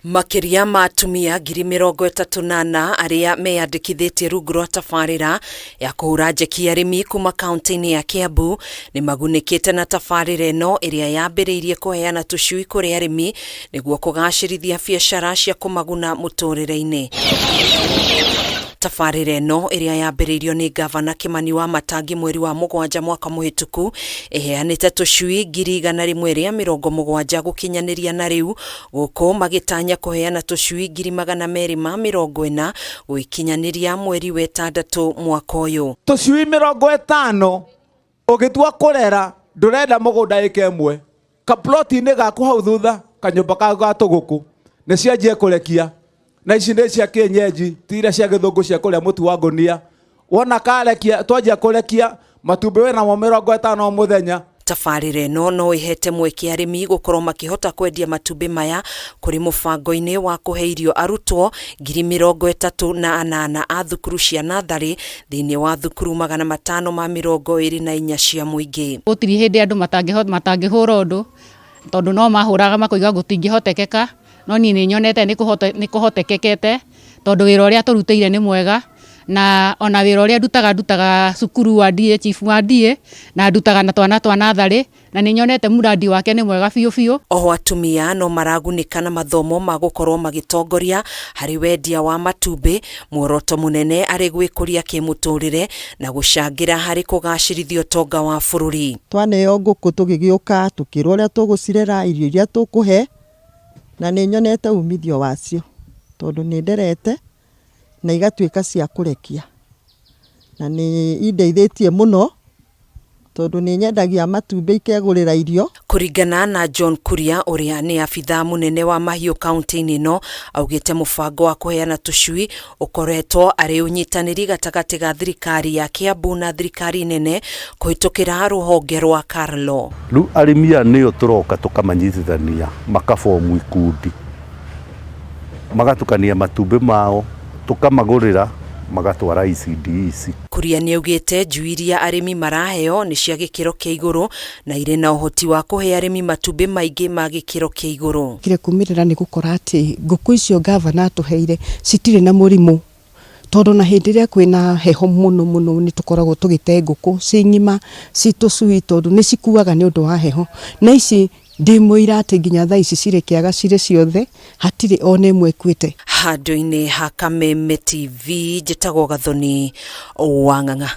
Makĩria ma atumia 34,000 arĩa meyandĩkithĩtie rungu rwa tabarĩra ya kũhũra njeki arĩmi kuma kaunti-inĩ ya Kiambu nĩ magunĩkĩte na tabarĩra ĩno ĩrĩa yambĩrĩirie kũheana tũcui kũrĩ arĩmi nĩguo kũgacĩrithia biacara cia kũmaguna mũtũrĩre-inĩ. Tabarĩra ĩno ĩrĩa yambĩrĩirio nĩ Ngavana Kĩmani Wamatangi mweri wa mũgwanja mwaka mũhĩtũku ĩheanĩte tũcui 170,000 gũkinyanĩria na rĩu gũkũ magĩtanya kũheana tũcui 240,000 gũgĩkinyanĩria mweri wa ĩtandatũ mwaka ũyũ. Tũcui 50 ũgĩtua kũrera ndũrenda mũgũnda ĩka ĩmwe kaploti-inĩ gaku hau thutha kanyũmba kaku ga tũgũkũ nĩ cianjie kũrekia na ici nĩ cia kĩenyenji ti iria cia gĩthũngũ cia kũrĩa mũtu wa ngũnia wona karekia twanjia kũrekia matumbĩ wĩ namo 50 o mũthenya. Tabarĩra ĩno no ĩhete mweke arĩmi gũkorwo makĩhota kwendia matumbĩ maya kũrĩ mũbango-inĩ wa kũhe irio arutwo 38,000 a thukuru cia natharĩ thĩinĩ wa thukuru 524 cia mũingĩ. Gũtirĩ hĩndĩ andũ matangĩhũra ũndũ tondũ no mahũraga makoiga gũtingĩhotekeka, no niĩ nĩ nyonete nĩ kũhotekekete tondũ wĩra ũrĩa tũrutĩire nĩ mwega na ona wĩra ũrĩa ndutaga ndutaga cukuru wa DA, chief wa DA na ndutaga na twana twa natharĩ na nĩ nyonete muradi wake nĩ mwega biũ biũ. Oho atumia no maragunĩka na mathomo ma gũkorwo magĩtongoria harĩ wendia wa matumbĩ, muoroto mũnene arĩ gwĩkũria kĩmũtũrĩre na gũcangĩra harĩ kũgacĩrithia ũtonga wa bũrũri. Twaneo ngũkũ tũgĩgĩũka tũkĩrwo ũrĩa tũgũcirera, irio iria tũkũhe, na nĩ nyonete umithio wacio tondũ nĩ nderete na igatuĩka cia kũrekia. Na nĩ indeithĩtie mũno tondũ nĩ nyendagia matumbĩ ikegũrĩra irio. Kũringana na John Kuria ũrĩa nĩ abithaa mũnene wa mahiũ kaunti-inĩ ĩno, augĩte mũbango wa kũheana tũcui ũkoretwo arĩ ũnyitanĩri gatagatĩ ga thirikari ya Kiambu na thirikari nene kũhĩtũkĩra rũhonge rwa Karlo. Rĩu arĩmi aya nĩo tũroka tũkamanyitithania makabomu ikundi, magatukania matumbĩ mao, tũkamagũrĩra magatwara ECD ici. Kuria nĩaugĩte njui iria arĩmi maraheo nĩ cia gĩkĩro kĩa igũrũ na irĩ na ũhoti wa kũhe arĩmi matumbĩ maingĩ ma gĩkĩro kĩa igũrũ. Kire kumĩrĩra nĩ gũkora atĩ ngũkũ icio ngavana atũheire citirĩ na mũrimũ, tondũ na hĩndĩ ĩrĩa kwĩna heho mũno mũno nĩ tũkoragwo tũgĩte ngũkũ ciĩ ng'ima ciĩ tũcui tondũ nĩ cikuaga nĩ ũndũ wa heho. Na ici ndĩ mũira atĩ nginya thaa ici cirĩ kĩaga cirĩ ciothe hatirĩ ona ĩmwe ĩkuĩte. Handũ-inĩ ha Kameme TV, njĩtagwo Gathoni Wang'ang'a.